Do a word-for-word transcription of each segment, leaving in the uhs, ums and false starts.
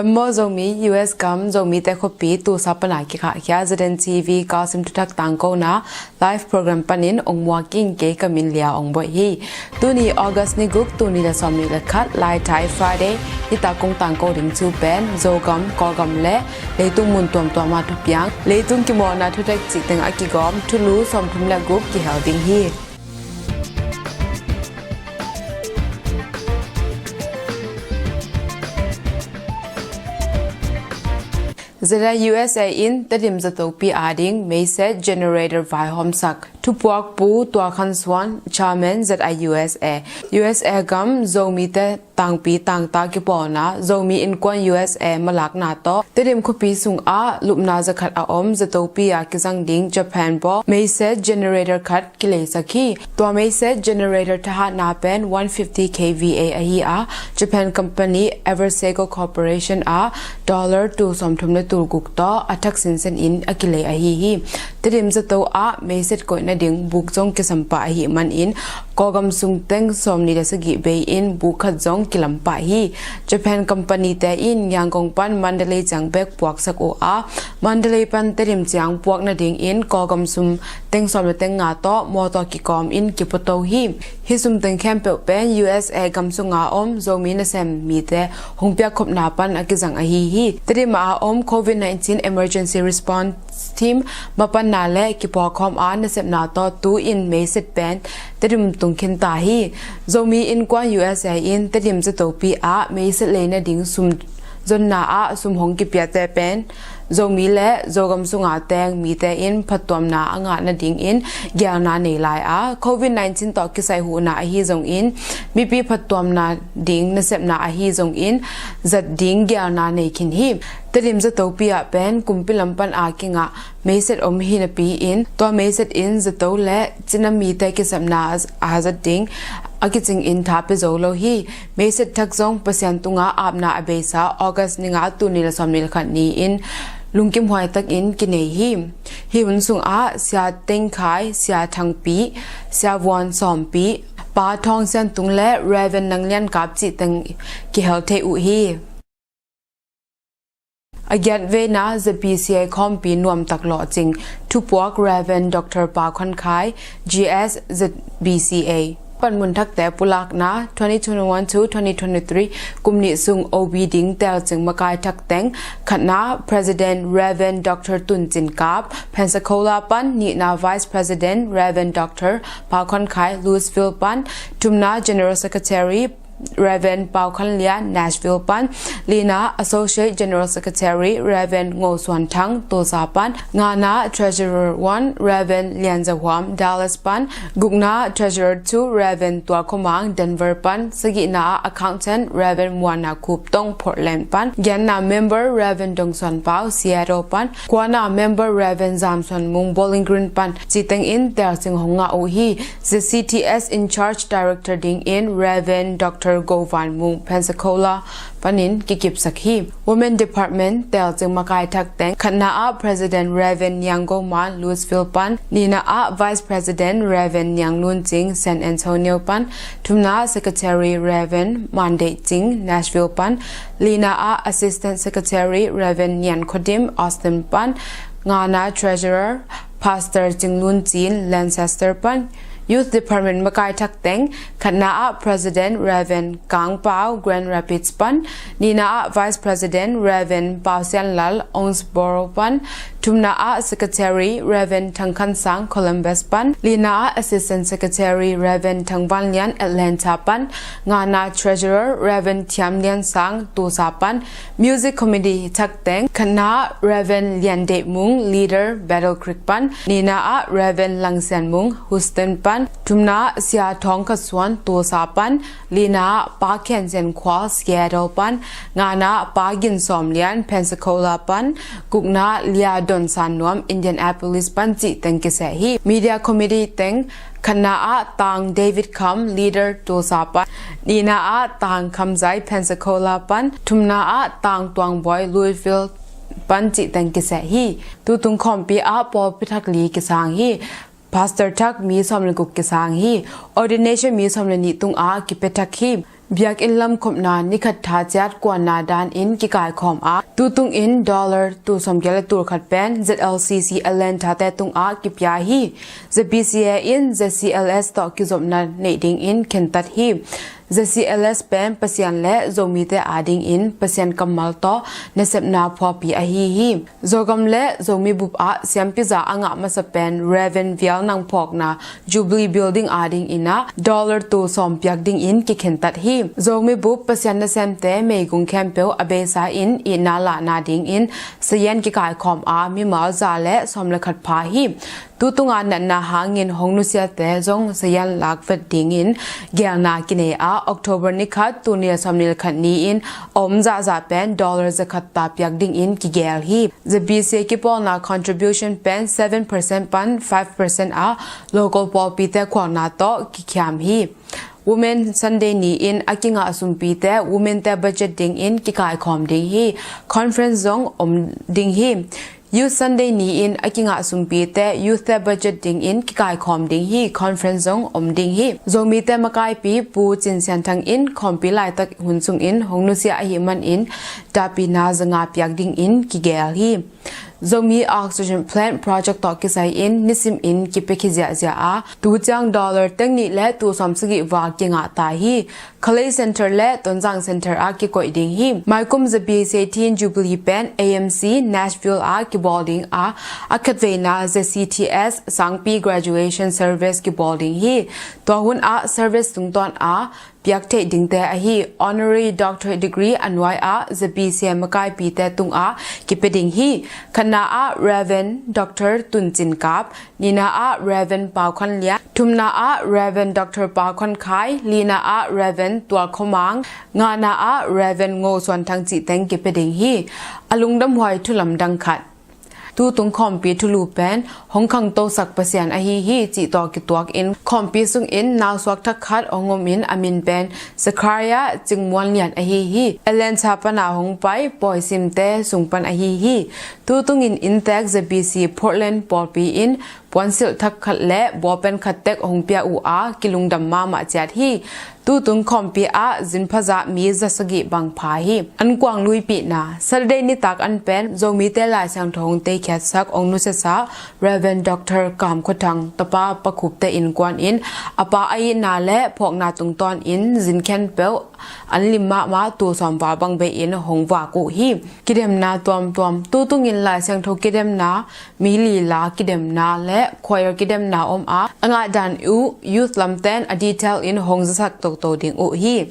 Maw Zomi, U S gam Zomite khuapi Tulsa pana kikhahkhia Z N T V Kawlsim thuthak tangkona live program panin ong muak ing. Kei ka min Lia Ong Boih hi. Tuni August ni guk, tul nih le sawmnih le khat, Laitai Friday, nitak kong tangko ding thu pen Zogam, Kawlgam le leitung mun tuamtuama thupiang, leitung kimawhna thutek cih teng a kigawm thulu sawmthum le guk kihel ding hi. Z I U S A in Tedim zatopi ading meiset generator vaihawmsak. Thupuakpu Tua Khan Suan, Chairman Z I U S A. U S A gam Zomite tangpi tangta kipawlna Zomi Innkuan U S A malakna tawh Tedim khuapi sungah lupna zakhat a om zatopi a kizang ding Japan bawh meiset generator khat kileisak hi. Tua meiset generator thahatna pen one fifty K V A ahi a, Japan company Everseiko Corporation ah dollar tul sawmthum le tul guk tawh a thak sinsen in a kilei ahi hi. Tedim zato ah meiset koih nading buk zong kisam pah ahih manin Kawlgam sung teng sawmnih le sagih bei in buk khat zong kilam pah hi. Japan company te in Yangon pan Mandalay ciang bek puaksak uh a, Mandalay pan Tedim ciang puak nadingin Kawlgam sum teng sawm le teng nga tawh mawtaw kikawm in kipuato hi. Hih sum teng khempeuh pen U S A gam sunga om Zomi nasem mite hong piakkhopna pan a kizang ahi hi. Tedim a om Covid nineteen Emergency Response Team mapanna le kipawlkhawm a nasepna tawh tu-in meiset pen Tedim tung khinta hi. Zomi Innkuan U S A in Tedim zatopi ah meiset lei nading sum zonna ah sum hong kipiate pen Zomi le Zogam sunga teng mite in phattuamna a ngah nadingin gelna nei lai a, Covid nineteen tawh kisai huhna ahi zongin mipi phattuamna ding nasepna ahi zongin zat ding gelna nei khin hi. Tedim zatopi ah pen kumpi lam pan a kingah meiset om hi napi-in tua meiset in zato le cina mite kisapna a zat ding a kicingin tha pia zo lo hi. Meiset thak zong Pasian tungah apna a beisa August ni nga, tul nih le sawmnih le khat ni-in lungkimhuai takin kinei hi. Hih hun sungah Sia Teng Khai, Sia Thang Pi, Sia Vuan Sawm Pi, Pa Thawng Sian Tung le Reverend Nang Lian Kap cih teng kihel thei uh hi. A giat vena Z B C A khawmpi nuamtak lawhcing thupuak Reverend Doctor Pau Khan Khai, G S, Z B C A. Panmun thakte pulakna twenty twenty-one to twenty twenty-three kum nih sung O B ding telcing makai thak teng. Khatna President Reverend Doctor Tun Cin Kap, Pensacola pan. Nihna Vice President Reverend Doctor Pau Khan Khai, Louisville pan. Thumna General Secretary Reverend Pau Khan Lian, Nashville pan. Lina Associate General Secretary Reverend Ngo Suan Thang, Tulsa pan. Ngana Treasurer one Reverend Lian Za Huam, Dallas pan. Gukna Treasurer two Reverend Tua Khua Mang, Denver pan. Sagihna Accountant Reverend Muana Khup Tong, Portland pan. Gianna Member Reverend Dong Suan Pau, Seattle pan. Kuana Member Reverend Zam Suan Mung, Bowling Green pan. Cih tengin telcing hong ngah uh hi. Z C T S in charge director dingin Reverend Doctor Go Van Mung, Pensacola panin kikipsak hi. Women Department telcing makai thak teng. Khatna ah President Reverend Niang Go Man, Louisville pan. Nihna ah Vice President Reverend Niang Lun Cing, San Antonio pan. Thumna Secretary Reverend Man Deih Cing, Nashville pan. Lina ah Assistant Secretary Reverend Nian Kho Dim, Austin pan. Ngana Treasurer Pastor Cing Lun Cin, Lancaster pan. Youth Department makai thak teng. Khatna ah President Reverend Kang Pau, Grand Rapids pan. Nihna ah Vice President Reverend Pau Sian Lal, Owensboro pan. Thumna ah Secretary Reverend Thang Khan Sang, Columbus pan. Lina ah Assistant Secretary Reverend Thang Van Lian, Atlanta pan. Ngana Treasurer Reverend Thiam Lian Sang, Tulsa pan. Music Committee thak teng. Khatna Reverend Lian Deih Mung, leader, Battle Creek pan. Nihna ah Reverend Lang Sian Mung, Houston pan. Thumna Sia Thawng Kha Suan, Tulsa pan. Lina Pa Khian Sian Khual, Seattle pan. Ngana Pa Gin Sawm Lian, Pensacola pan. Gukna Lia Don San Nuam, Indianapolis pan cih teng kiseh hi. Media Committee teng. Khatna ah Tang David Kham, leader, Tulsa pan. Nihna ah Tang Kham Zai, Pensacola pan. Thumna ah Tang Tuang Bawi, Louisville pan cih teng kiseh hi. Tutung khawmpi ah pawlpi thak li kisang hi. Pastor thak mi sawm le guk kisang hi. Ordination mi sawm le nih tungah kipia thak hi. Biakinn lamkhopna nikhat thaciat kuanna danin kikaikhawm a, tutungin dollar tul sawmgiat le tul khat pen Z L C C Atlanta te tungah kipia hi. Z B C A in Z C L S tawh kizopna neih dingin khentat hi. Z C L S pen Pasian le Zomite adingin Pasian kammal tawh nasepna phuahpi ahi hi. Zogam le Zomi bup ah siampiza a ngah masa pen Rev. Vial Nang Phawkna Jubilee Building adingin ah dollar tul sawm piak dingin kikhentat hi. Zomi bup Pasian nasemte meigong khempeuh a beisa in itna lahna dingin sayan kikaikhawm a, mimal za le sawm le khat pha hi. Tutunga natna hangin hong nusiate zong sayan lakvet dingin geelna kinei a, October ni khat, tul nih le sawmnih le khat ni-in a om zahzah pen dollar za khat ta piak dingin kigeel hi. Z B C A kipawlna contribution pen seven percent pan five percent a, local pawlpite khualna tawh kikhiam hi. Women Sunday ni-in a kingah sumpite womente budget dingin kikaikhawm ding hi. Conference zong om ding hi. Youth Sunday ni-in a kingah sumpite youthte budget dingin kikaikhawm ding hi. Conference zong om ding hi. Zomite makaipi Pu Cin Sian Thang in khawmpi laitak hun sungin hong nusia ahih manin dahpihna za nga piak dingin kigeel hi. Zomi Oxygen Plant Project tawh kisai in nisimin kipia khit ziahziah a, tu ciang dollar teng nih le tul sawm sagih val kingah ta hi. Kalay Center le Tonzang Center ah kikoih ding hi. Maikum Z B C A Teen Jubilee pen A M C Nashville ah kibawl ding a, a khatveina Z C T S Sangpi Graduation Service kibawl ding hi. Tua hun ah service tungtawn a piak theih dingte ahi honorary doctorate degree a nuai ah Z B C A makaipite tungah kipia ding hi. Khatna ah Rev. Doctor Tun Cin Kap, nihna ah Rev. Pau Khan Lian, thumna ah Rev. Doctor Pau Khan Khai, lina ah Rev. Tual Khua Mang, ngana ah Rev. Ngo Suan Thang cih teng kipia ding hi. A lungdamhuai thu lamdang khat. Tutung khawmpi thulu pen hong khangtosak Pasian ahi hi cih tawh kituak in khawmpi sungin nausuak thak khat hong om in a min pen Zakaria Cing Muan Lian ahi hi. Atlanta pana hong pai pawisimte sung pan ahi hi. Tutungin inntek Z B C Portland pawlpi in puansilh thak khat le bawlpen khat tek hong pia uh a, kilungdam mahmah ciat hi. Tutung khawmpi ah zin phazah mi za sagih bang pha hi. Ankuang luipihna. Saturday nitak an pen Zomite Lai Siangtho hong teikhiatsak hong nusiasa Rev. Doctor Kam Khua Thang tapa Pa Khup te innkuan in a pa a itna le phawkna tungtawn in zin khempeuh an lim mahmah tul sawm val bang bei in hong vak uh hi. Kidemna tuamtuam. Tutungin Lai Siangtho kidemna, mi lila kidemna le choir kidemna om a, a ngahdan uh youth lamten a detail in hong zasak toto ding uh hi.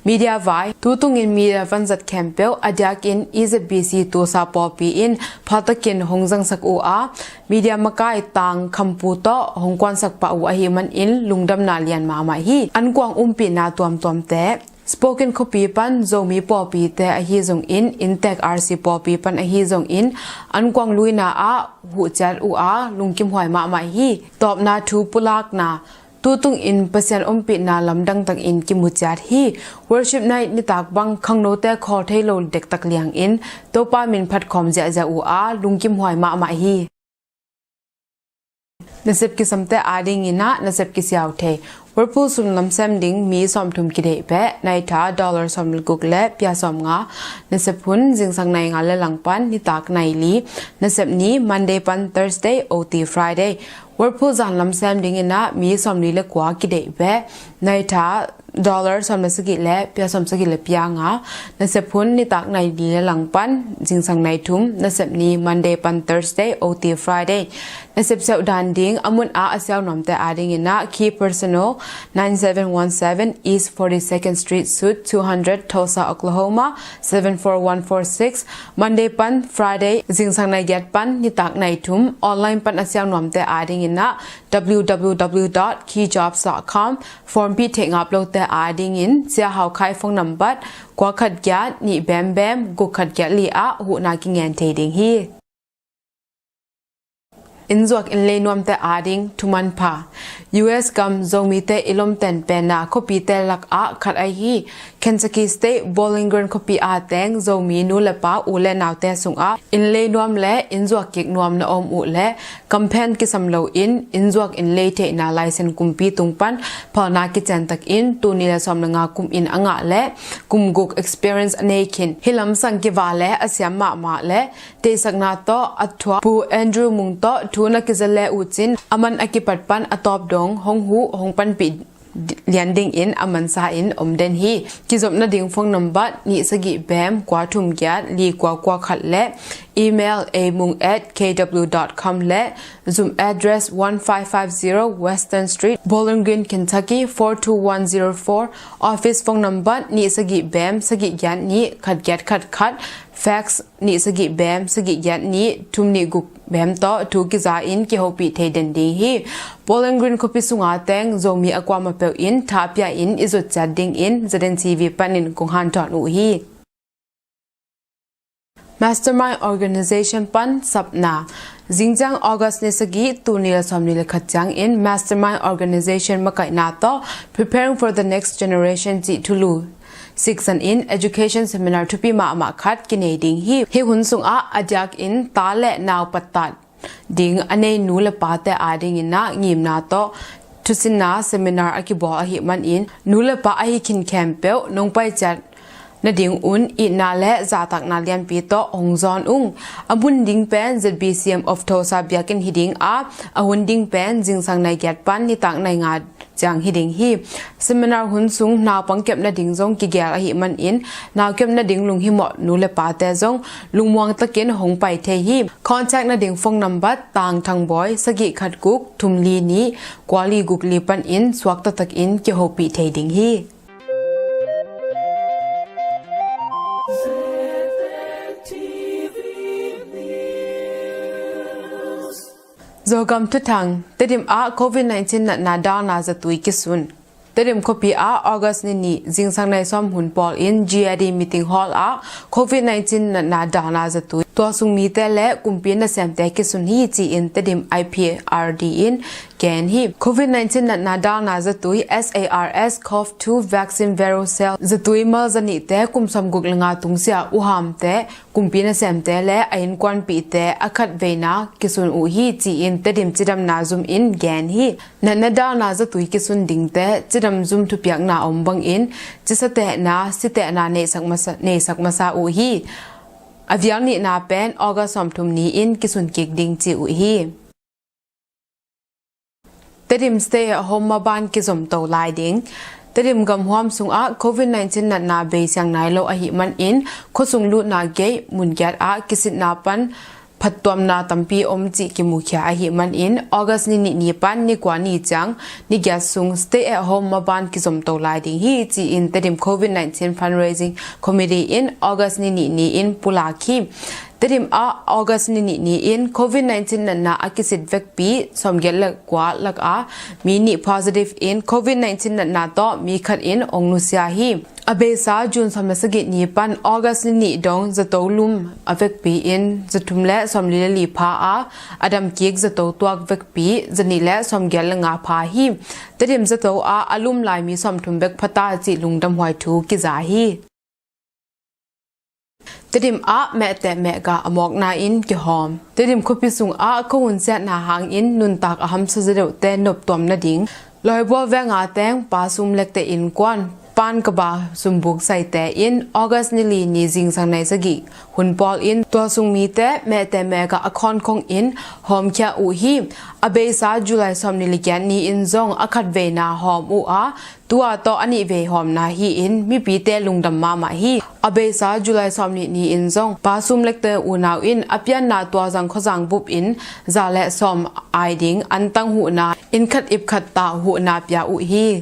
Media vai. Tutungin media vanzat khempeuh a diakin E Z B C Tulsa pawlpi in phaltakin hong zangsak uh a, media makai Tang Khampu tawh hong kuansak pah uh ahih manin lungdamna lian mahmah hi. Ankuang umpihna tuamtuamte. Spokane khuapi pan Zomi pawlpite ahi zongin, inntek R C pawlpi pan ahi zongin, ankuang luina ah huh ciat uh a, lungkimhuai mahmah hi. Tawpna thu pulakna. Tutungin Pasian ompihna lamdang takin kimu ciat hi. Worship night nitak bang khangnote khawl thei lo dektak liangin Topa min phatkhawm ziahziah uh a, lungkimhuai mahmah hi. Nasep kisamte adingin ah nasep kisiau thei. Whirlpool sum lamsem ding mi sawmthum kideih beh, naitha dollar sawm le guk le pia sawmnga. Nasep hun zingsang nai nga le langpan nitak nai li. Nasep ni Monday pan Thursday, O T Friday. Whirlpool zan lamsem dingin ah mi sawmli le kua kideih beh, naitha dollar sawm le sagih le pia sawm sagih le pia nga. Nasep hun nitak nai li le langpan zingsang nai thum. Nasep ni Monday pan Thursday, O T Friday. Nasep siauh dan ding a mun ah a siau nuamte adingin ah Key Personal, nine seven one seven East forty-second Street, Suite two hundred, Tulsa, Oklahoma seven four one four six. Monday pan Friday zingsang nai giat pan nitak nai thum. Online pan a siau nuamte adingin ah W W W dot key jobs dot com. Form pih theih ngap lote adingin Sia Hau Khai phone number kua khat giat nih bem bem guk khat giat li ah huhna kingen thei ding hi. Innzuak innlei nuamte ading thumanpha. U S gam Zomite i lomten penna khuapite lakah khat ahi Kentucky State Bowling Green khuapi a teng Zomi nu le pa u le naute sungah innlei nuam le innzuak kik nuam na om uh leh kamphen kisam loin innzuak innlei theihna license kumpi tung pan phalna kiciantakin tul nih le sawm le nga kum in a ngah le kum guk experience a nei khin hih lamsang kiva le a siam mahmah le theihsakna tawh a thuak Pu Andrew Mung tawh thu na kiza le uh cin a man a kipat pan a tawp dong hong huh hong panpih lian dingin a mansa in om den hi. Kizop nading phone number nih sagih bem kua thum giat li kua kua khat le email amung at K W dot com le Zoom address one five five zero Western Street, Bowling Green, Kentucky four two one zero four. Office phone number nih sagih bem sagih giat nih khat giat khat khat. Fax nih sagih bem sagih giat nih thum nih guk bem tawh thu kiza in kihopih thei den ding hi. Bowling Green khuapi sunga teng Zomi a kuamah peuh in tha a pia in i zut ciat dingin Z N T V panin kong hanthawn uh hi. Mastermind Organization pan sapna. Zingciang August ni sagih tul nih le sawm nih le khat ciangin Mastermind Organization makaihna tawh Preparing for the Next Generation cih thulu siksan in education seminar thupi mahmah khat kinei ding hi. Hih hun sungah a diakin ta le nau pattat ding a nei nu le pate adingin ah ngimna tawh thusinna seminar a kibawl ahih manin nu le pa ahi khin khempeuh nong pai ciat nadingun itna le zahtakna lianpi tawh hong zawn ung. A mun ding pen Z B C M of Tulsa biakinn hi ding a, a hun ding pen zingsang nai giat pan nitak nai nga ciang hi ding hi. Seminar hun sung naupang kep nading zong kigel ahih manin nau kep nading lunghimawh nu le pate zong lungmuang takin hong pai thei hi. Contact nading phone number tang thangbawi sagih khat guk thum li nih kua li guk li panin suakta takin kihopih thei ding hi. Zogam thuthang. Tedim ah Covid nineteen natna dalna zatui kisun. Tedim khuapi ah August ni nih zingsang nai sawm hun pawl in G A D meeting hall ah Covid nineteen natna dalna zatui tualsung mite le kumpi nasemte kisun hi ci-in Tedim I P R D in gen hi. Covid nineteen natna dalna zatui S A R S cov two vaccine Verocell zatui mal zanihte kum sawmguk le nga tungsia uhamte kumpi nasemte le a innkuanpihte a khat veina kisun uh hi ci-in Tedim cidamna zum in gen hi. Natna dalna zatui kisun dingte cidam zum thupiakna om bangin cisatehna sitehna neisak masa, neisak masa uh hi. A vial nihna pen August sawmthum ni in kisun kik ding ci uh hi. Tedim stay at home maban kizomto lai ding. Tedim gamhuam sungah Covid nineteen natna beisiang nai lo ahih manin khuasung lutna gei mun giat ah kisitna pan phattuamna tampi om cih kimukhia ahih manin August ni nih ni pan ni kua ni ciang ni giat sung stay at home maban kizomto lai ding hi ci-in Tedim Covid nineteen Fundraising Committee in August ni nih ni in pulak hi. Tedim ah August ni nih ni in Covid nineteen natna a kisit vekpi sawmgiat le kua lakah mi nih positive in Covid nineteen natna tawh mi khat in ong nusia hi. A beisa June sawm le sagih ni pan August ni nih dong zato lum a vekpi in zathum le sawmli le li pha a, a damkik zato tuak vekpi zanih le sawmgiat le nga pha hi. Tedim zato ah a lum lai mi sawmthum bek phata cih lungdamhuai thu kiza hi. Tedim ah mehteh mehgah a mawkna in kihawm. Tedim khuapi sungah khuahun siatna hangin nuntak a hamsa zadeuhte noptuam nading Lawibual venga teng Pa Sum Lekte innkuan Pan Kaba Sumbuk Saite in August ni li ni zingsang nai sagih hun pawl in tualsung mite mehteh mehgah a khawnkhong in hawmkhia uh hi. A beisa July sawmnih le giat ni in zong a khatveina hawm uh a, tua tawh a nihvei hawmna hi-in mipite lungdam mahmah hi. A beisa July sawmnih ni in zong Pa Sum Lekte unau in a pianna tualzang khuazang bup in za le sawm ai ding antang huhna, inn khat ip khat tah huhna pia uh hi.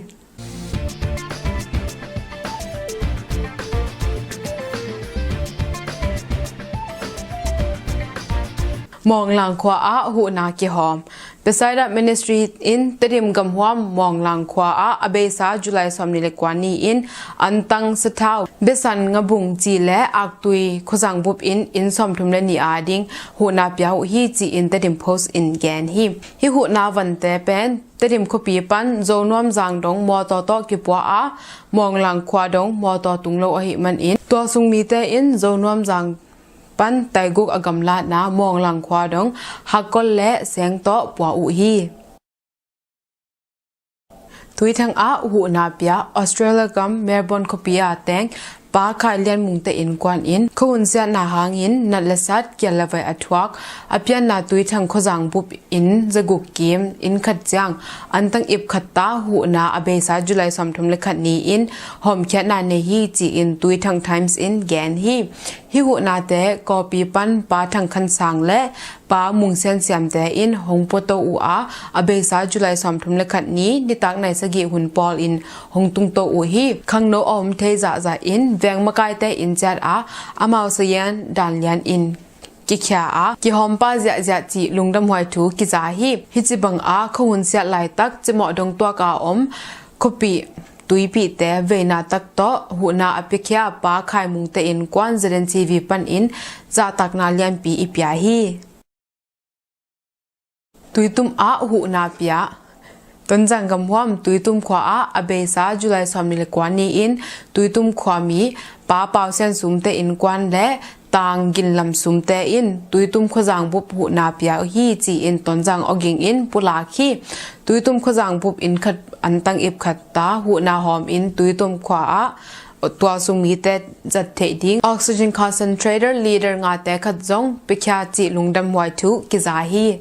Mawnglang khua ah huhna kihawm. Bethsaida Ministry in Tedim gamhuam Mawnglang khua ah a beisa July sawmnih le kua ni-in antang sathau, besan ngabung ci le aktui khuazang bup in inn sawmthum le nih a ding huhna pia uh hi ci-in Tedim Post in gen hi. Hih huhna vante pen Tedim khuapi pan Zonuamzang dong mawtaw tawh kipua a, Mawnglang khua dong mawtaw tung lo ahih manin tua sung mite in Zonuamzang pan taiguk a gamlatna Mawnglang khua dong hakkol le seng tawh pua uh hi. Tuithang ah huhna pia. Australia gam Melbourne khuapi a teng Pa Khai Lian Mungte innkuan in khuahun siatna hangin nat le sat, kial le vai a thuak, a pianna Tuithang khuazang bup in zaguk kim inn khat ciang antang ip khat ta huhna a beisa July sawmthum le khat ni-in hawmkhiatna nei hi ci-in Tuithang Times in gen hi. Hih huhnate Kawpi pan Pa Thang Khan Sang le Pa Mung Sian Siamte in hong puato uh a, a beisa July sawmthum le khat ni nitak nai sagih hun pawl in hong tungto uh hi. Khangno a om thei zahzah in veng makaite in ciat a, amau sayan dan lian in kikhia a, kihawmpa ziahziah cih lungdamhuai thu kiza hi. Hih ci bang a khuahun siat laitak cimawh dong tuak a om khuapi tuipihte veina tak tawh huhna a piakhia Pa Khai Mungte innkuan Z N T V panin zahtakna lianpi i pia hi. Tuitum ah huhna pia. Tonzang gamhuam Tuitum khua ah a beisa July sawmnih le kua ni-in Tuitum khuami Pa Pau Sian Sumte innkuan le Tang Gin Lam Sumte in Tuitum khuazang bup huhna pia hi ci-in Tonzang awging in pulak hi. Tuitum khuazang bup inn khat antang ip khat ta huhna hawm in Tuitum khua ah tua sung mite zat theih ding oxygen concentrator liter ngate khat zong piakhia cih lungdamhuai thu kiza hi.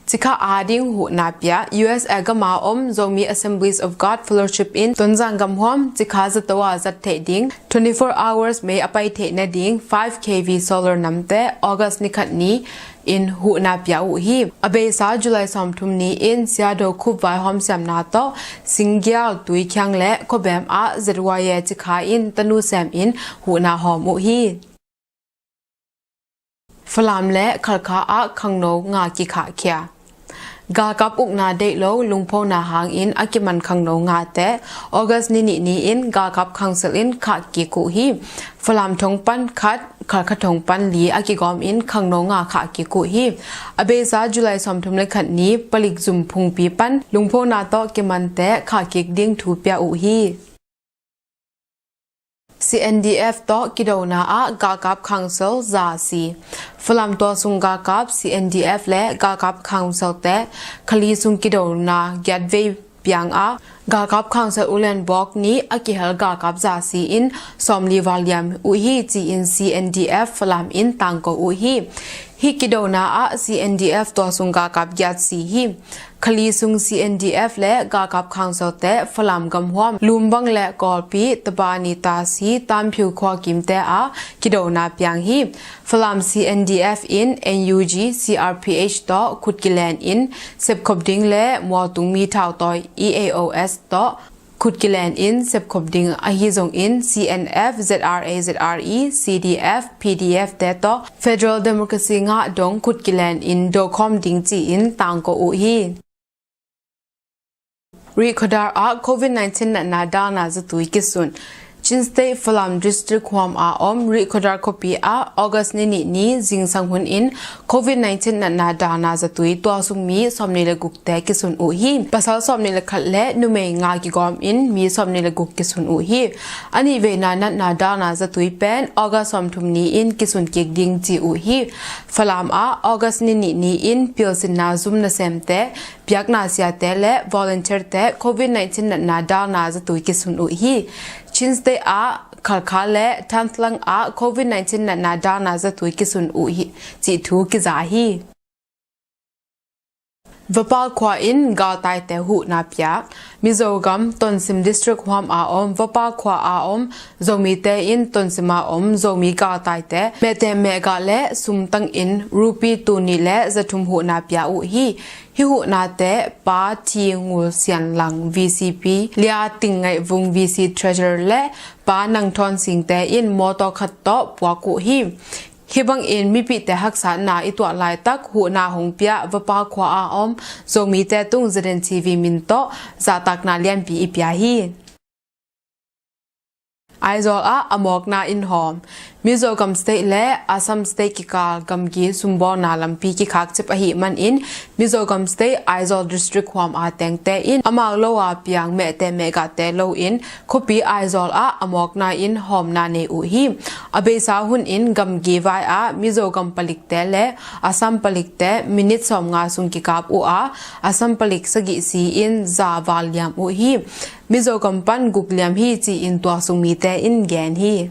Cikha a ding huhna pia. U S A gam a om Zomi Assemblies of God Fellowship in Tonzang gamhuam Cikha zato a zat theih ding twenty-four hours mei a pai theih nading five K V solar namte August ni khat ni in huhna pia uh hi. A beisa July sawmthum ni-in Siado Khup vaihawm siamna tawh Singgial Tuikhiang le Khuabem ah Z Y A Cikha in tanu sem in huhna hawm uh hi. Falam le Khalkha ah khangno nga kikhahkhia. Galkap ukna deih lo lungphona hangin a kiman khangno ngate August ni nih ni-in Galkap Council in khah kik uh hi. Falam thong pan khat, Khalkha thong pan li a kigawm in khangno nga khah kik uh hi. A beisa July sawmthum le khat ni palik zum phungpi pan lungphona tawh kimante khah kik ding thu pia uh hi. C N D F tawh kidona ah Galkap Council za si. Falam tua sung galkap C N D F le Galkap Council te Khali sung kidona giat vei piang a, Galkap Council ulian bawk nih a kihel galkap za si in sawmli val liam uh hi ci-in C N D F Falam in tangko uh hi. Hih kidona ah C N D F tua sung galkap giat si hi. Khali sung C N D F le Galkap Council te Falam gamhuam Lumbang le Kawlpi, Tabani, Tasi, Tamphiu khua kimte ah kidona piang hi. Falam C N D F in N U G, C R P H tawh khut kilen in sepkhop ding le mualtung mi thautawi E A O S tawh khut kilen in sepkhop ding ahi zongin C N F, Z R A, Z R E, C D F, P D F te tawh Federal Democracy ngah dong khut kilen in dokhawm ding ci-in tangko uh hi. Rihkhawdar ah Covid nineteen natna dalna zatui kisun. Chin State Falam District huam a om Rihkhawdar khuapi ah August ni nih ni zingsang hun in Covid nineteen natna dalna zatui tua sung mi sawmnih le guk te kisun uh hi. Pasal sawmnih le khat le numei nga kigawm in mi sawmnih le guk kisun uh hi. A nih veina natna dalna zatui pen August sawmthum ni-in kisun kik ding ci uh hi. Falam ah August ni nih ni-in pilsinna zum nasemte, biakna siate le volunteerte Covid nineteen natna dalna zatui kisun uh hi. Chin State ah Khalkha le Thantlang ah Covid nineteen natna dalna zatui kisun uh hi cih thu kiza hi. Vapal khua in galtaite huhna pia. Mizogam Tonsim District huam a om Vapal khua a om Zomite in Tonsim a om Zomi galtaite mehte mehgah le sumtang in rupi tul nih le zathum huhna pia uh hi. Hih huhnate Pa Thi Ngul Sian Lang V C P, Lia Ting Ngaih Vung V C Treasurer le Pa Nang Thawn Singte in mawtaw khat tawh puak uh hi. Hih bangin mipihte haksatna i tuah laitak huhna hong pia Vapa khua a om Zomite tung Z N T V min tawh zahtakna lianpi i pia hi. Aizawl ah a mawkna in hawm. Mizo gam state le Assam state kikal gamgi sumbawlna lampi kikhak cip ahih manin Mizo gam state Aizawl district huam a tengte in amau lo a piang mehte mehgahte lo in khuapi Aizawl ah a mawkna in hawmna nei uh hi. A beisa hun in gamgi vai ah Mizo gam palikte le Assam palikte minit sawmnga sung kikap uh a, Assam palik sagih si in za val liam uh hi. Mizo gam pan guk liam hi ci-in tua sung mite in gen hi.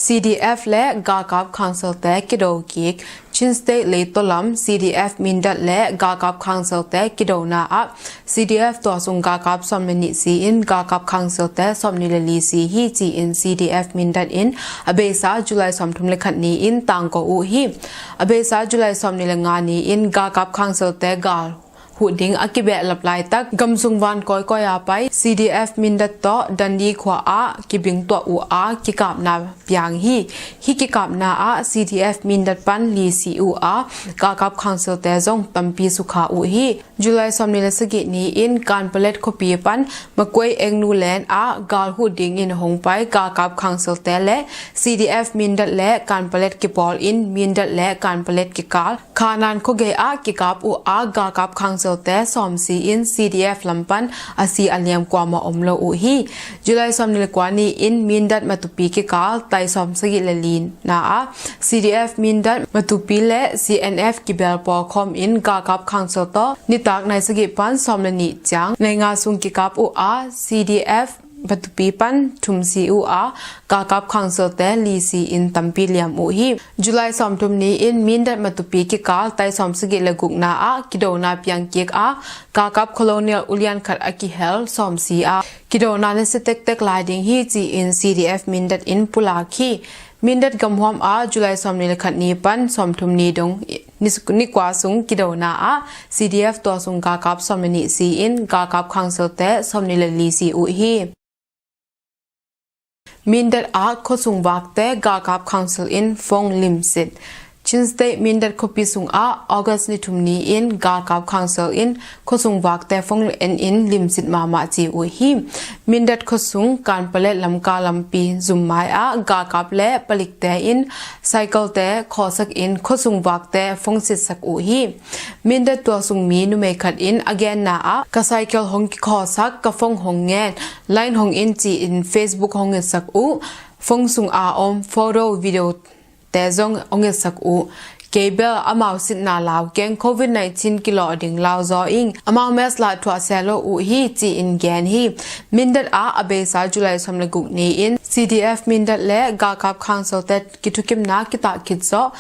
C D F le galkap council te kido kik. Chin State Leitolam C D F Mindat le galkap council te kidona ah C D F tua sung galkap sawm le nih si in galkap council te sawm nih le li si hi ci-in C D F Mindat in a beisa July sawmthum le khat ni in tangko uh hi. A beisa July sawm nih le nga ni in galkap council te gal huh ding a kibehlap laitak gamsung van kawikawi a pai C D F Mindat tawh Dandi khua ah kibing tuah uh a kikapna piang hi. Hih kikapna ah C D F Mindat pan li si uh a galkap council te zong tampi sukha uh hi. July sawm nih le sagih ni in Kanpalet khuapi pan Makuei Engnu Len ah gal huh dingin hong pai galkap council te le C D F Mindat le Kanpalet kipawl in Mindat le Kanpalet kikal Khanan khuagei ah kikap uh a galkap council te sawm si in C D F lam pan a si a liam kuamah om lo uh hi. July sawm nih le kua ni in Mindat Matupi kikal tai sawm sagih le li na ah C D F Mindat Matupi le C N F kibel pawlkhawm in galkap council tawh nitak nai sagih pan sawm le nih ciang nai nga sung kikap uh a C D F Matupi pan thum si uh a galkap council te li si in tampi liam uh hi. July sawmthum ni in Mindat Matupi kikal tai sawm sagih le guk na ah kidona piang kik a galkap colonel ulian khat a kihel sawm si a kidona nasia tektek lai ding hi ci-in C D F Mindat in pulak hi. Mindat gamhuam ah July sawm nih le khat ni pan sawmthum ni dong ni, ni kua sung kidona ah C D F tua sung galkap sawm le nih si in galkap council te sawm nih le li si uh hi. Mindat ah khuasung vakte galkap council in phone limsit. Chin State Mindat khuapi sung ah August ni thum ni in galkap council in khuasung vakte phone en in limsit mahmah ci uh hi. Mindat khuasung Kanpalet Lamka lampi zummai ah galkap le palikte in cycle te khawsak in khuasung vakte phone sitsak uh hi. Mindat tua sung mi numei khat in a genna ah ka cycle hong kikhawsak, ka phone hong ngen, line hong in ci-in Facebook hong ngetsak uh, phone sung a om photo video te zong hong ngetsak uh. Kei bel amau sitna lau keng, covid nineteen kilawh ding lau zaw ing, amau mask lah thuah se lo uh hi ci-in gen hi. Mindat ah a beisa July sawm le guk ni in C D F Mindat le galkap council te kithukimna kitah khit zawh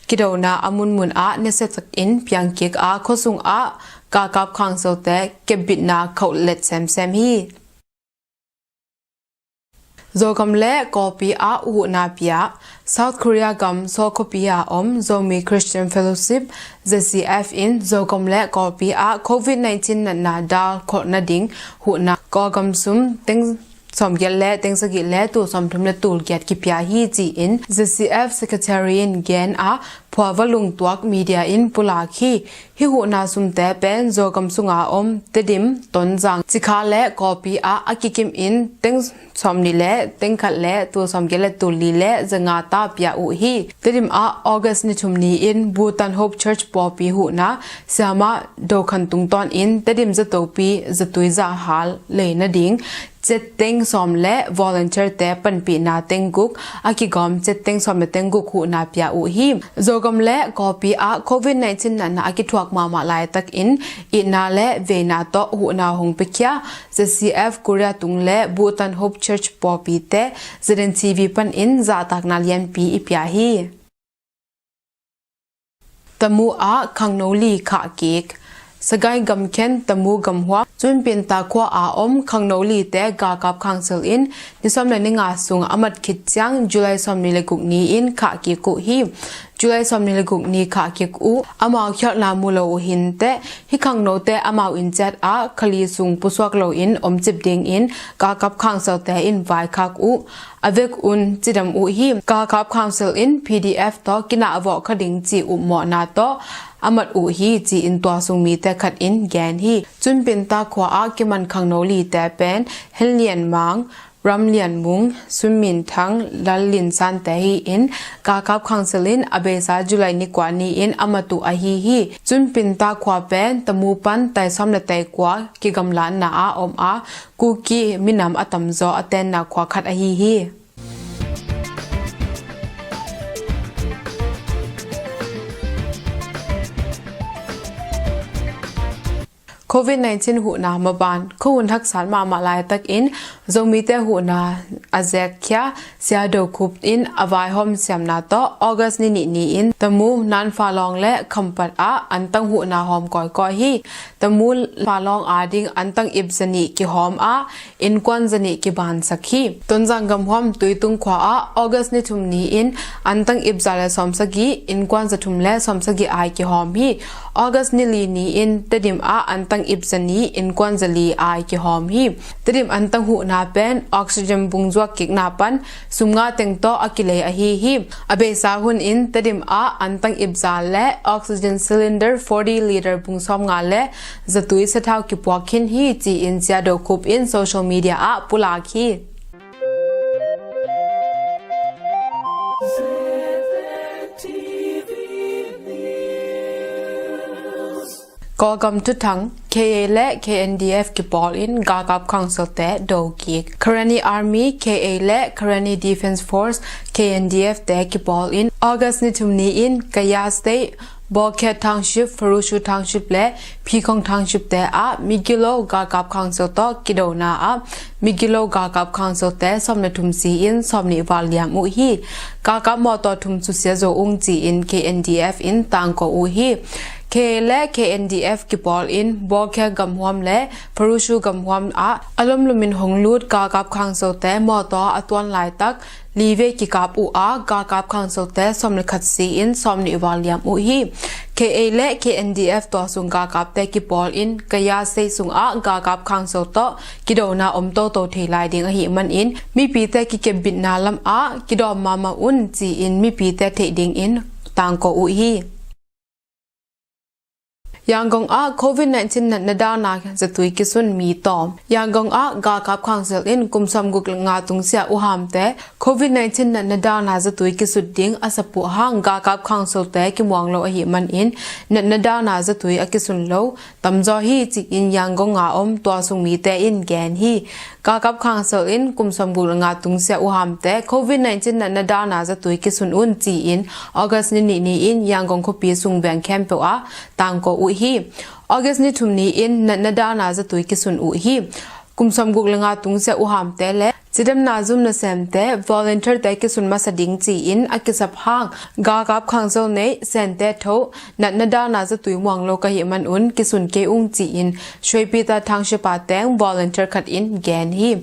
kidona a munmun ah nasiatak in piang kik a khuasung ah galkap council te kepbitna khauh let semsem hi. Zogam le Kawlpi ah huhna pia. South Korea gam Seoul khuapi a om Zomi Christian Fellowship, Z C F in Zogam le Kawlpi ah covid nineteen natna dal kholh nading huhna Kawlgam sum teng sawmgiat le teng sagih le tul sawmthum le tul giat kipia hi ci-in Z C F Secretary in gen a, phuava lungtuak media in pulak hi. Hih huhna sumte pen Zogam sunga om Tedim, Tonzang, Cikha le Kawlpi ah a kikim in teng sawmnih le teng khat le tul sawmgiat le tul li le zanga ta pia uh hi. Tedim ah August ni thum ni in Bhutan Hope Church pawlpi huhna siamah Do Khan tungtawn in Tedim zatopi zatui zahal lei nading cetteng sawm le volunteer te panpihna teng guk a kigawm cetteng sawm le teng guk huhna pia uh hi. Zogam le Kawlpi ah covid nineteen natna a kithuak mahmah laitak in itna le veina tawh huhna hong piakhia Z C F Korea tung le Bhutan Hope Church pawlpite Z N T V panin zahtakna lianpi i pia hi. Tamu ah khangno li khah kik. Sagaing gamkhen Tamu gamhuam Cunpinta khua a om khangno lite galkap council in ni sawm le ni nga sung a mat khit ciang July sawmnih le guk ni in khah kik uh hi. July sawmnih le guk ni khah kik uh. Amau khialhna mu lo uh hi inteh, hih khangnote amau inn ciat ah kha li sung pusuak loin om cip dingin galkap council-te in vaikhak uh. A vekun cidam uh hi. Galkap council in P D F tawh kinah a vawh kha ding ci upmawhna tawh a mat uh hi, ci-in tua sung mite khat in gen hi. Cunpinta khua ah kiman khangno lite pen Hen Lian Mang, Ram Lian Mung, Sun Min Thang, Lal Lin Sante hi in, galkap council in a beisa July ni kua ni-in a mat uh ahi hi. Cunpinta khua pen Tamu pan tai sawm le tai kua kigamlatna ah om a, Kuki minam a tamzaw a tenna khua khat ahi hi. Covid nineteen huhna maban, khuahun haksat mahmah laitakin Zomite huhna a zekkhia Sia Do Khup in a vaihawm siamna tawh August ni nih ni-in Tamu, Nan Falong le Khampat ah antang huhna hawm kawikawi hi. Tamu Falong ading antang ip zanih kihawm ah innkuan zanih kibansak hi. Tonzang gamhuam Tuitung khua ah August ni thum ni-in antang ip za le sawmsagih, innkuan zathum le sawmsagih ai kihawm hi. August ni li ni-in Tedim ah antang ip zanih, innkuan zali ai kihawm hi. Tedim antang huhna pen oxygen bungzuak kikna pan sum nga teng tawh a kilei ahi hi. A beisa hun in Tedim ah antang ip za le oxygen cylinder forty liter bung sawm nga le zatui sathau kipuak khin hi, ci-in Sia Do Khup in social media ah pulak hi. Kawlgam thuthang, K A le K N D F kipawl in galkap council te do kik. Karenni Army, K A le Karenni Defence Force, K N D F te kipawl in August ni thum ni-in Kayah State, Bawlkhet Township, Pharushu Township le Phikhong Township te ah migilo galkap council tawh kidona ah migilo galkap council te sawm le thum si-in sawm nih val liam uh hi. Galkap mawtaw thum susia zo ung ci-in K N D F in tangko uh hi. K A le K N D F kipawl in Bawlkhet gamhuam le Pharushu gamhuam ah a lomlomin hong lut galkap council te mawtaw a tuan laitak li vei kikap uh a, galkap council te sawm le khat si-in sawm nih val liam uh hi. K A le K N D F tua sung galkap te kipawl in Kayah State sungah galkap council tawh kidona om toto thei lai ding ahih manin mipite kikepbitna lamah kidawm mahmah un ci-in mipite theih dingin tangko uh hi. Yangon ah Covid nineteen natna dana zatui kisun mi tawm. Yangon ah galkap council in kum sawmguk le nga tungsiah uhamte Covid nineteen natna dana zatui kisut ding a sapuh hang galkap council te kimuang lo ahih manin natna dana zatui a kisun lo tamzaw hi ci-in Yangon a om tua sung mite in gen hi. Galkap council in kum sawmguk le nga tungsiah uhamte Covid nineteen natna dana zatui kisun un ci-in August ni nih ni-in Yangon khuapi sung veng khempeuh ah tangko uh hi. August ni thum ni-in natna dana zatui kisun uh hi. Kum sawmguk le nga tungsiah uhamte le cidamna zum nasemte, volunteer te kisun masa ding ci-in a kisap hang galkap council neih Sente tho natna dana zatui muang lo ka hih manun kisun kei ung ci-in Shwepita Township a teng volunteer khat in gen hi.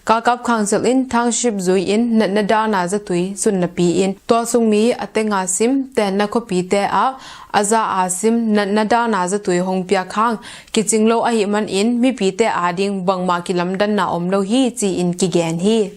Galkap council in township zui-in natna dana zatui sun napi-in tua sung mi a tenga sim tenna khuapite ah a za a sim natna dana zatui hong piak hang kicing lo ahih manin mipite ading bangmah kilamdanna om lo hi ci-in kigen hi.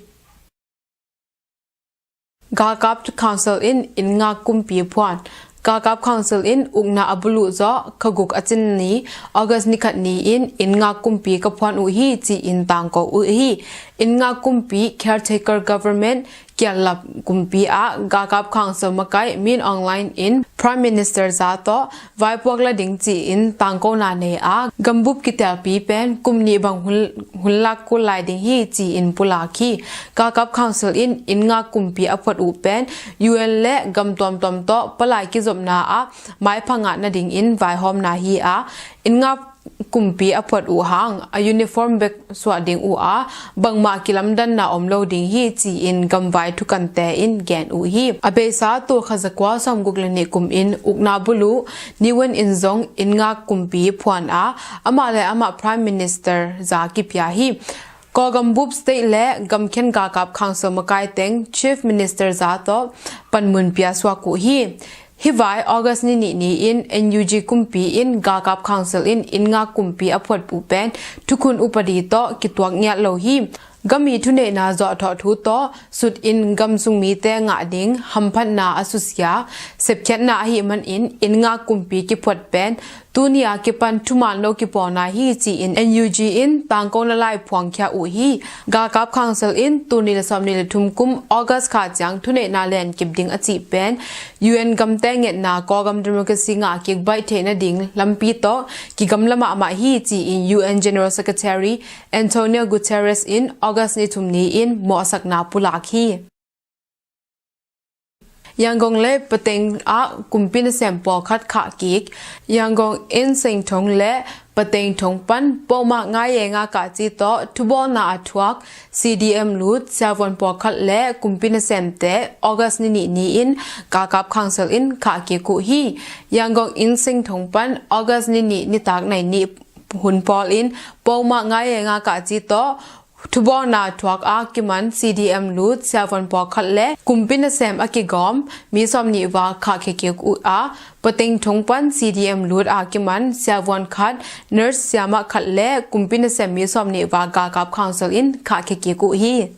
Galkap council in inn ngak kumpi phuan. Galkap council in ukna a buluh zawh kha guk a cin ni August ni khat ni-in inn ngak kumpi ka phuan uh hi ci-in tangko uh hi. Inn ngak kumpi, caretaker government, kiallap kumpi ah galkap council makai Min Aung Hlaing in Prime Minister za tawh vaipuak la ding ci-in tangkona nei a, gambup kitelpi pen kum nih bang hun, hun lak kul lai ding hi ci-in pulak hi. Galkap council in inn ngak kumpi a phuat uh pen U N le gam tuamtuam tawh palai kizopna ah maipha ngah nadingin vaihawmna hi a, inn ngak kumpi a phuat uh hang a uniform bek suah ding uh a, bangmah kilamdanna om lo ding hi ci-in gamvai thukante in gen uh hi. A beisa tul khat za kua sawmguk le nih kum in ukna buluh Ne Win in zong inn ngak kumpi phuan a, amah le amah Prime Minister za kipia hi. Kawlgam bup state le gamkhen galkap council makai teng Chief Minister za tawh panmun pia suak uh hi. Hih vai August ni nih ni-in N U G kumpi in galkap council in inn ngak kumpi a phuat uh pen thukhun upadi tawh kituak ngiat lo hi. Gam i thuneihna zawhthawh thu tawh sut in gam sung mite ngah ding hamphatna a susia sepkhiatna ahih manin inn ngak kumpi kiphuat pen tuni a kipan thuman lo kipawlna hi ci-in N U G in tangkona lai phuangkhia uh hi. Galkap council in tul nih le sawmnih le thum kum August kha ciang thuneihna lenkip ding a cih pen U N gamte ngetna Kawlgam democracy ngah kik baih theih nading lampi tawh kigamla mahmah hi ci-in U N General Secretary Antonio Guterres in August ni thum ni-in mawhsakna pulak hi. Yangon le Pateng ah kumpi nasem pawlkhat khah kik. Yangon Insein Thong le Pateng Thong pan Poma Ngaye Nga Kaci tawh thubawlna a thuak C D M lut siavuan pawlkhat le kumpi nasemte August ni nih ni-in galkap council in khah kik uh hi. Yangon Insein Thong pan August ni nih nitak nai nih hun pawl in Poma Ngaye Nga Kaci tawh thubawlna thuak a kiman C D M lut siavuan pawlkhat le kumpi nasem a kigawm mi sawmnih val khah kik uh a, Pateng Thong pan C D M lut a kiman siavuan khat, nurse siamah khat le kumpi nasem mi sawmnih val galkap council in khah kik uh hi.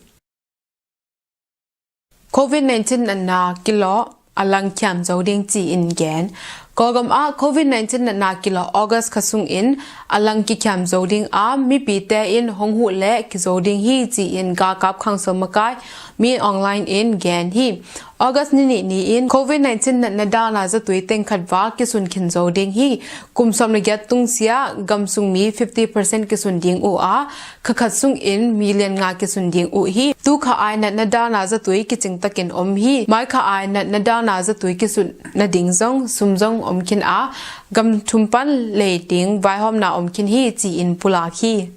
Covid nineteen natna kilawh a lang khiam zo ding ci-in gen. Kawlgam ah Covid nineteen natna kilawh August kha sungin a lang kikhiam zo ding a mipite in hong huh le kizo ding hi ci-in galkap council makai Min Aung Hlaing in gen hi. August ni nih ni-in Covid nineteen natna dalna zatui teng khat val kisun khin zo ding hi. Kum sawm le giat tungsiah gam sung mi fifty percent kisun ding uh a, kha khat sungin million nga kisun ding uh hi. Tu kha ai natna dalna zatui kicing takin om hi. Mai kha ai natna dalna zatui kisun nading zong sum zong om khin a, gam thum pan lei ding vaihawmna om khin hi ci-in pulak hi.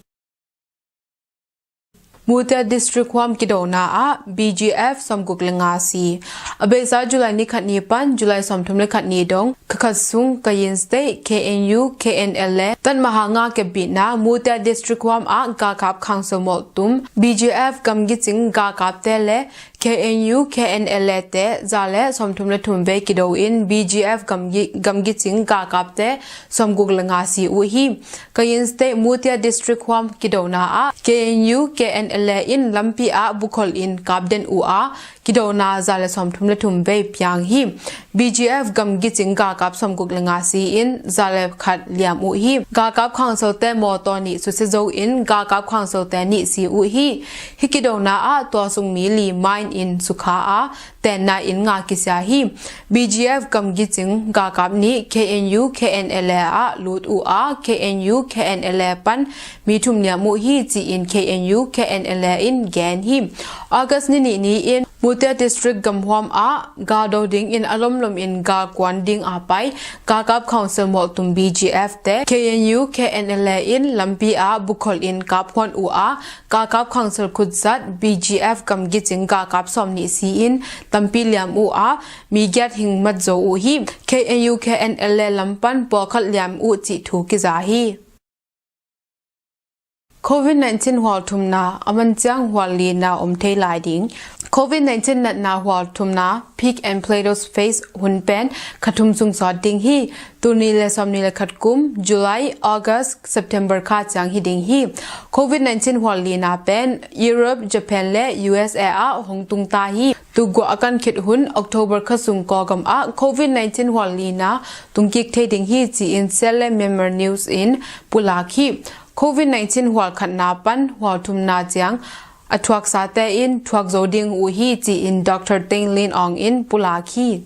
Mutial District huam kidona ah B G F sawmguk le nga si. A beisa July ni khat ni pan July sawmthum le khat ni dong kha khat sung Kayin State, K N U, K N L le Tat Maha nga kepbitna Mutial District huam ah galkap council mawltum B G F gamgicing galkapte le K N U, K N L A te za le sawmthum le thum vei kido in B G F gamgi, gamgicing galkapte sawmguk le nga si uh hi. Kayin State Mutial District huam kidona ah K N U, K N L A in lampi ah bukhol in kapden uh a, kidona za le sawmthum le thum vei piang hi. B G F gamgicing galkap sawmguk le nga si in za le khat liam uh hi. Galkap council te mawtaw nih susia zo in galkap council te nih si uh hi. Hih kidona ah tua sung mi li mine in sukha a, tenna in nga kisia hi. B G F gamgicing galkap nih K N U, K N L A ah lut uh a, K N U, K N L A pan mi thum liam uh hi ci-in K N U, K N L A in gen hi. August ni nih ni-in Mutial District gamhuam ah galdo dingin a lomlom in galkuan ding a pai galkap council mawltum B G F te K N U, K N L A in lampi ah bukhol in kaphuan uh a, galkap council khutzat B G F gamgicing galkap sawmnih si in tampi liam uh a, mi giat hing mat zo uh hi. K N U, K N L A lam pan pawlkhat liam uh cih thu kiza hi. Covid nineteen hual thumna a man ciang hual lina om thei lai ding. Covid nineteen natna hual thumna peak and plateau phase hun pen kha thum sung sawt ding hi. Tul nih le sawmnih le khat kum July, August, September kha ciang hi ding hi. Covid nineteen hual lina pen Europe, Japan le U S A ah hong tung ta hi. Tuguah a kan khit hun October kha sung Kawlgam ah Covid nineteen hual lina tungkik thei ding hi ci-in Sele Myanmar News in pulak hi. Covid nineteen hual khatna pan hual thumna ciang a thuaksate in thuak zo ding uh hi ci-in Doctor Teng Lin Aung in pulak hi.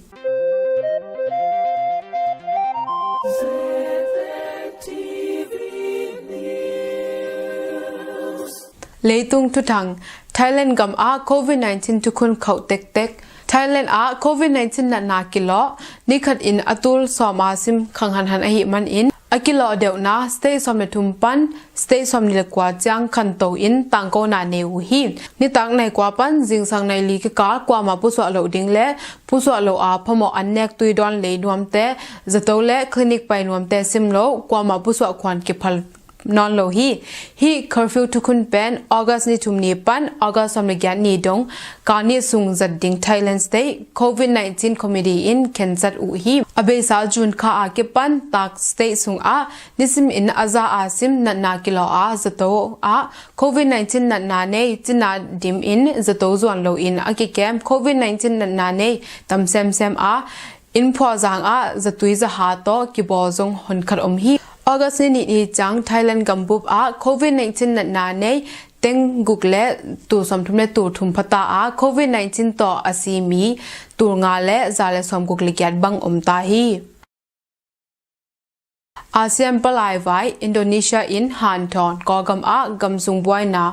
Leitung thuthang. Thailand gam ah Covid nineteen thukhun khauh tektek. Thailand ah Covid nineteen natna kilawh nikhat in a tul sawm a sim khang hanhan ahih manin a kilawh deuhna state sawm le thum pan state sawmnih le kua ciang khanto in tangkona nei uh hi. Nitak nai kua pan zingsang nai li kikal kuamah pusuah loh ding le pusuah loh a phamawh an nek tui dawn lei nuamte, zato le clinic pai nuamte sim lo kuamah pusuah khuan kiphal nawn lo hi. Hih curfew thukhun pen August ni thum ni pan August sawm le giat ni dong kal ni sung zat ding Thailand State Covid nineteen Committee in khensat uh hi. A beisa June kha a kipan tak state sungah nisimin a za a sim natna kilaw a zato ah covid nineteen natna nei cina dimin zato zuan loin a kikem covid nineteen natna nei tam semsem a, inn phuahzang ah zatui zaha tawh kibawl zong honkhat om hi. August ni nih ni ciang Thailand gambup ah covid nineteen natna nei teng guk le tul sawmthum le tul thum phata a covid nineteen tawh a si mi tul nga le za le sawmguk le giat bang om ta hi. ASEAN palai vai Indonesia in hanthawn, Kawlgam ah gamsung buaina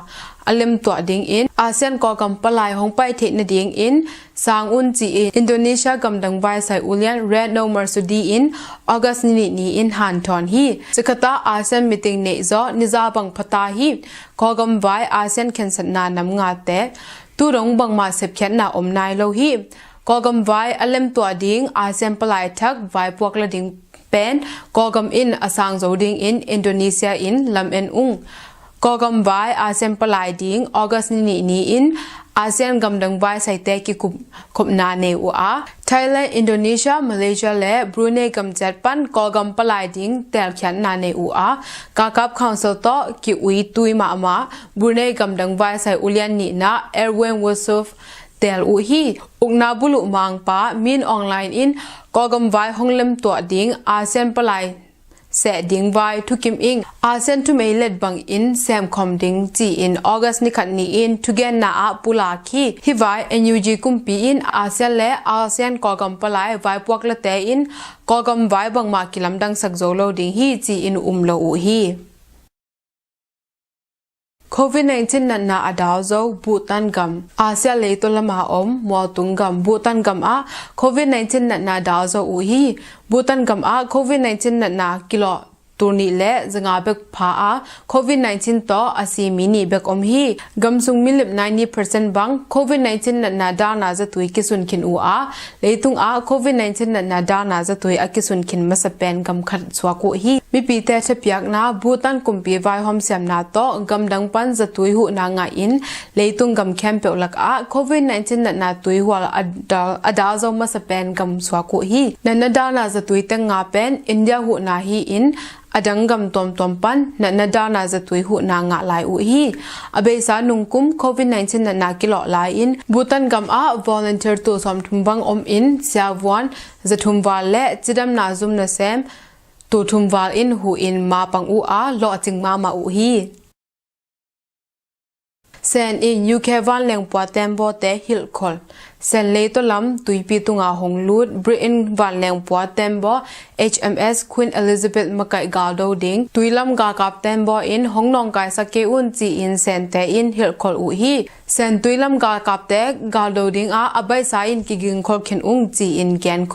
a lemtuah dingin ASEAN Kawlgam palai hong pai theih nadingin sang un ci-in Indonesia gamdang vaisai ulian Retno Marsudi in August ni nih ni-in hanthawn hi. Jakarta ASEAN meeting neih zaw niza bang phata hi. Kawlgam vai ASEAN khensatna nam ngate tu dong bangmah sepkhiatna om nai lo hi. Kawlgam vai a lemtuah ding ASEAN palai thak vai puak la ding pen Kawlgam in a sang zo dingin Indonesia in lam en ung. Kawlgam vai ASEAN palai ding August ni nih ni-in ASEAN gamdang vaisaite kikum khopna nei uh a, Thailand, Indonesia, Malaysia le Brunei gamciat pan Kawlgam palai ding teelkhiatna nei uh a, Kakap Council tawh ki-ui tui mahmah Brunei gamdang vaisai ulian nihna Erwin Yusuf teel uh hi. Ukna buluh mangpa Min Aung Hlaing in Kawlgam vai hong lemtuah ding ASEAN palai seh ding vai thukim ing, ASEAN thumei let bangin semkhawm ding ci-in August ni khat ni-in thugenna ah pulak hi. Hih vai NUG kumpi in ASEAN le ASEAN Kawlgam palai vaipuak late in Kawlgam vai bangmah kilamdangsak zo lo ding hi ci-in um lo uh hi. Covid nineteen natna a dal zo Bhutan gam. Asia leitaw lama om mualtung gam Bhutan gam ah covid nineteen natna dal zo uh hi. Bhutan gam ah covid nineteen natna kilawh tul nih le zanga bek pha a covid nineteen tawh a si mi nih bek om hi. Gamsung milip ninety percent bang covid nineteen natna dalna zatui kisun khin uh a, leitung ah covid nineteen natna dalna zatui a kisun khin masa pen gam khat suak uh hi. Mipite thapiakna Bhutan kumpi vaihawm siamna tawh gamdang pan zatui huhna ngah in leitung gam khempeuh lakah covid nineteen natna tuihual a dal, a dal zo masa pen gam suak uh hi. Natna dalna zatui teng nga pen India huhna hi-in a dang gam tuamtuam pan natna dalna zatui huhna ngah lai uh hi. A beisa nungkum covid nineteen natna kilawh lai-in Bhutan gam ah volunteer tul sawmthum bang om in siavuan zathum val le cidamna zum nasem tul thum val in huh in mapang uh a, lawhcing mahmah uh hi. Sen in UK vanleng pua tembawte hilhkhol. Sen leitaw lam tuipi tunga hong lut Britain vanleng pua tembaw HMS Queen Elizabeth makaih galdo ding tuilam galkap tembaw in hong nawngkaisak kei un ci-in Sente in hilhkhol uh hi. Sen tuilam galkapte galdo dingah a baisa in kigingkhol khin ung ci-in gen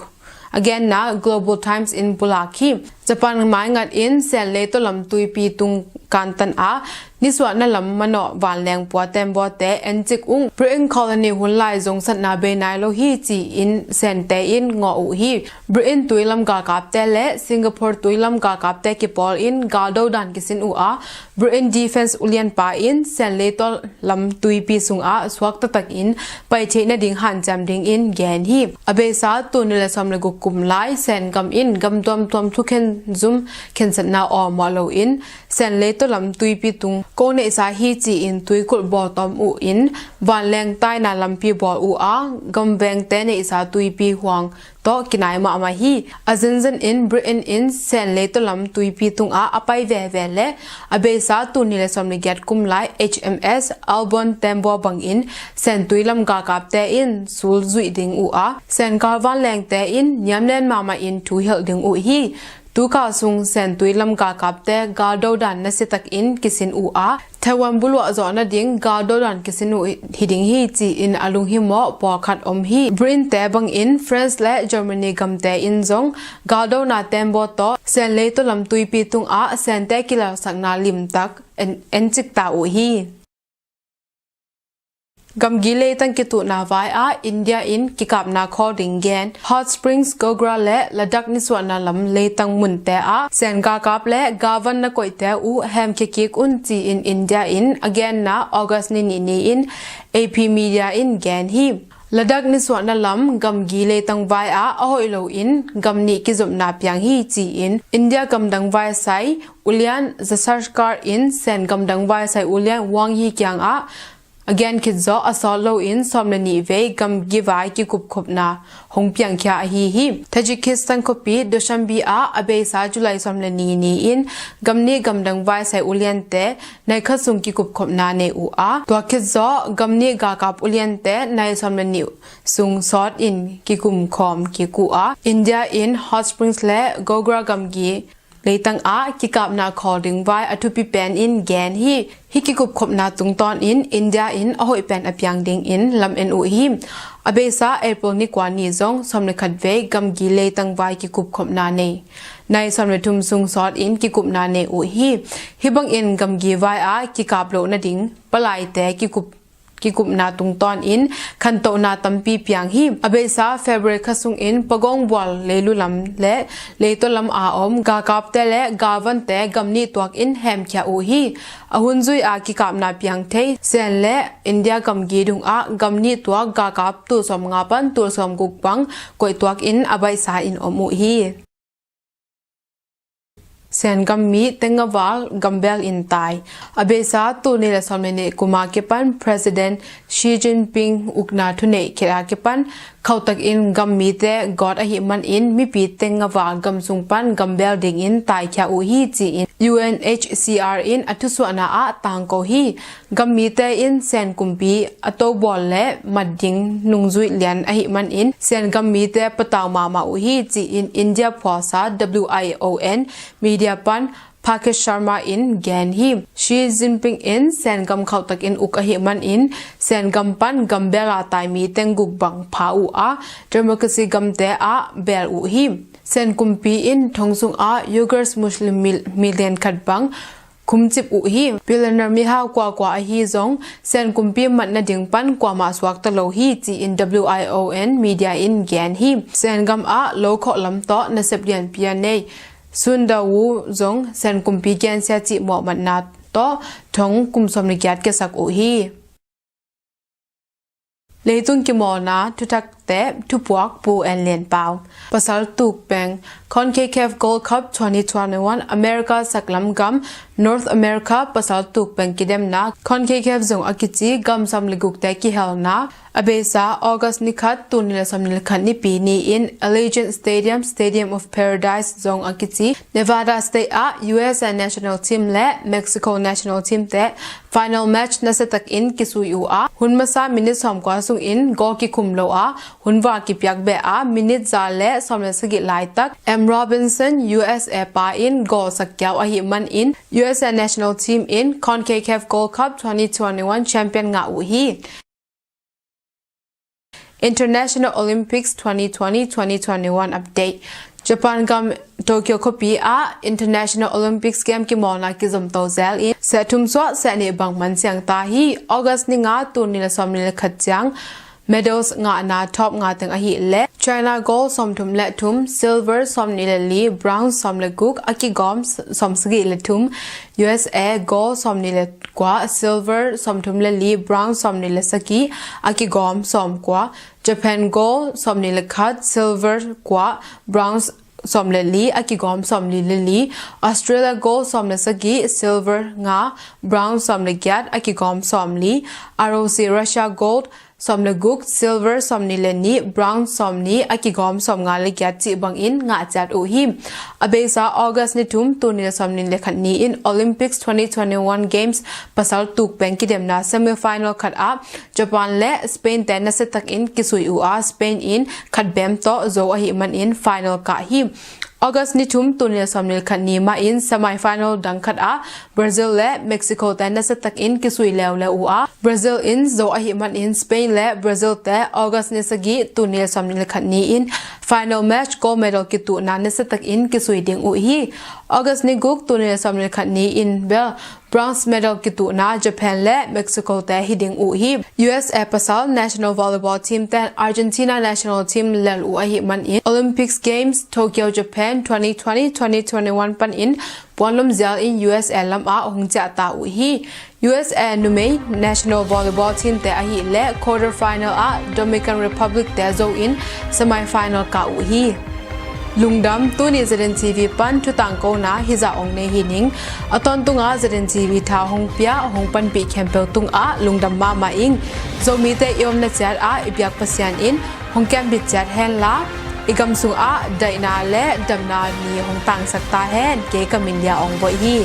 a genna Global Times in pulak hi. Japan maingat in Sen leitaw lam tuipi tung kantan a nisuahna lam manawh vanleng pua tembawte encik ung. Britain colony hun lai zongsatna bei nai lo hi ci-in Sente in ngawh uh hi. Britain tuilam galkapte le Singapore tuilam galkapte kipawl in galdo dan kisin uh a, Britain Defense ulianpa in Sen leitaw lam tuipi sungah suak taktakin pai theih nading hanciam dingin gen hi. A beisa tul nih le sawm le guk kum lai Sen gam in gam tuamtuam thukhen zum khensatna awlmawh loin Sen leitaw lam tuipi tung ko neihsa hi ci-in tuikulh bawltawm uh in vanleng taina lampi bawl uh a, gamvengte neihsa tuipi huang tawh kinai mahmah hi. A zenzen in Britain in Sen leitaw lam tuipi tungah a pai veve le a beisa tul nih le sawm le giat kum lai HMS Audubon tembaw bangin Sen tuilam galkapte in sul zuih ding uh a, Sen kal vanlengte in niamlen mahmah in thu hilh ding uh hi. Tukal sung Sen tuilam galkapte galdo dan nasiatakin kisin uh a, Taiwan buluah zawh nading galdo dan kisin uh hi ding hi ci-in a lunghimawh pawlkhat om hi. Britain-te bangin France le Germany gamte in zong galdona tembaw tawh Sen leitaw lam tuipi tungah Sente kilalsakna limtak en, encik ta uh hi. Gamgi leitang kituhna vai ah India in kikapna khawl ding gen. Hot Springs, Gagra le Ladakh nisuahna lam leitang munte ah Sen galkap le galvan na koihte uh hemkhia kik un ci-in India in a genna August ni nih ni-in AP media in gen hi. Ladakh nisuahna lam gamgi leitang vai ah a hoih loin gam nih kizopna piang hi ci-in India gamdang vaisai ulian Zasarkar in Sen gamdang vaisai ulian Wang Yi kiangah a gen khit zawh a sawt loin sawm le nih vei gamgi vai kikupkhopna hong piangkhia ahi hi. Tajikistan khuapi Dushanbe ah a beisa July sawm le nih ni-in gam nih gamdang vaisai uliante nai khat sung kikupkhopna nei uh a, tua khit zawh gam nih galkap uliante nai sawm le nih sung sawt in kikumkhawm kik uh a, India in Hot Springs le Gogra gamgi leitang ah kikapna khawl ding vai a thupi pen in gen hi. Hih kikupkhopna tungtawn in India in a hoih pen a piang dingin lam en uh hi. A beisa April ni kua ni zong sawm le khat vei gamgi leitang vai kikupkhopna nei, nai sawm le thum sung sawt in kikupna nei uh hi. Hih bangin gamgi vai ah kikap loh nading palaite kikup kikupna tungtawn in khantohna tampi piang hi. A beisa February kha sungin Pagong Bual leilu lam le leitaw lam a om galkapte le galvante gam nih tuak in hemkhia uh hi. A hun zui a kikapna piang thei Sen le India gamgi dungah gam nih tuak galkap tul sawm nga pan tul sawm guk bang koih tuak in a baihsa in om uh hi. Sen gam mi teng nga val gambel in tai. A beisa tul nih le sawm le nih kum a kipan President Xi Jinping ukna thuneih khit a kipan khauhtak in gam mite gawt ahih manin mipi teng nga val gam sung pan gambel dingin taikhia uh hi ci-in U N H C R in a thusuahna ah tangko hi. Gam mite in Sen kumpi a tobawl le mat ding nungzuih lian ahih manin Sen gam mite patau mahmah uh hi ci-in India phuasa W I O N media pan Pankaj Sharma in gen hi. Xi Jinping in Sen gam khauhtak in uk ahih manin Sen gam pan gambel a tai mi teng guk bang pha uh a, democracy gamte ah bel uh hi. Sen kumpi in thong sungah Uyghurs Muslim mil-, million khat bang khumcip uh hi. Billionaire mihau kuakua ahi zong Sen kumpi mat nading pan kuamah suakta lo hi ci-in W I O N media in gen hi. Sen gam ah lo khawh lam tawh nasep lianpi a nei Sundar Wu zong Sen kumpi gensia cih mawhmatna tawh thong kum sawm le giat kiasak uh hi. Leitung kimawlna thuthakte thupuak Pu En Lian Pau. Pasal tuk peng. CONCACAF Gold Cup twenty twenty-one America saklam gam North America pasal tuk peng kidemna CONCACAF zong a kici gam sawm le gukte kihelna a beisa August ni khat tul nih le sawm nih le khat nipi ni-in Allegiant Stadium, Stadium of Paradise zong a kici Nevada State ah U S A national team le Mexico national team te final match nasiatakin kisui uh a, hun masa minit sawmkua sungin goal kikhum lo a, hun val kipiak beh a, minit za le sawm le sagih laitak M Robinson, U S A pa in goal sak kiau ahih manin U S A national team in CONCACAF Gold Cup twenty twenty-one champion ngah uh hi. International Olympics twenty twenty, twenty twenty-one update. Japan gam Tokyo khuapi ah International Olympics Game kimawlna kizomto zel in seh thum suah seh nih bang man siang ta hi. August ni nga tul nih le sawm nih le khat ciang medals ngahna top nga teng ahih leh China gold sawmthum le thum, silver sawmnih le li, bronze sawm le guk, a kigawm sawmsagih le thum, U S A gold sawmnih le kua, silver sawmthum le li, bronze sawmnih le sagih, a kigawm sawmkua, Japan gold sawmnih le khat, silver kua, bronze sawm le li, a kigawm sawmli le li, Australia gold sawm le sagih, silver nga, bronze sawm le giat, a kigawm sawmli, R O C Russia gold sawm le guk, silver sawmnih le nih, bronze sawmnih, a kigawm sawmnga le giat cih bangin ngah ciat uh hi. A beisa August ni thum tul nih le sawmnih le khat ni-in Olympics twenty twenty-one Games pasal tuk peng kidemna semifinal khat ah Japan le Spain te nasiatakin kisui uh a, Spain in khat bem tawh zo ahih manin final kah hi. August ni thum tul nih le sawmnih le khat ni mahin semifinal dang khat ah Brazil le Mexico te nasiatakin kisui leuleu uh a, Brazil in zo ahih manin Spain le Brazil te August ni sagih tul nih le sawmnih le khat ni-in final match gold medal kituhna nasiatakin kisui ding uh hi. August ni guk tul nih le sawmnih le khat ni-in bel Bronze medal kituhna Japan le Mexico te hi ding uh hi. U S A pasal national volleyball team ten Argentina national team lel uh ahih manin Olympics Games Tokyo Japan twenty twenty, twenty twenty-one panin puanlum zial in U S A lamah hong ciahta uh hi. U S A numei national volleyball team te ahih leh quarter final ah Dominican Republic te zo in semi final kah uh hi. Lungdam, tuni Z N T V pan thutangkona hizah ong nei hi ning. A tawntunga Z N T V tha hong pia hong panpih khempeuh tungah lungdam mahmah ing. Zomite i omna ciat ah i biak Pasian in hong kembit ciat henla, i gam sungah daihna le damna ni hong tangsak ta hen. Kei ka min Lia Ong Boih hi.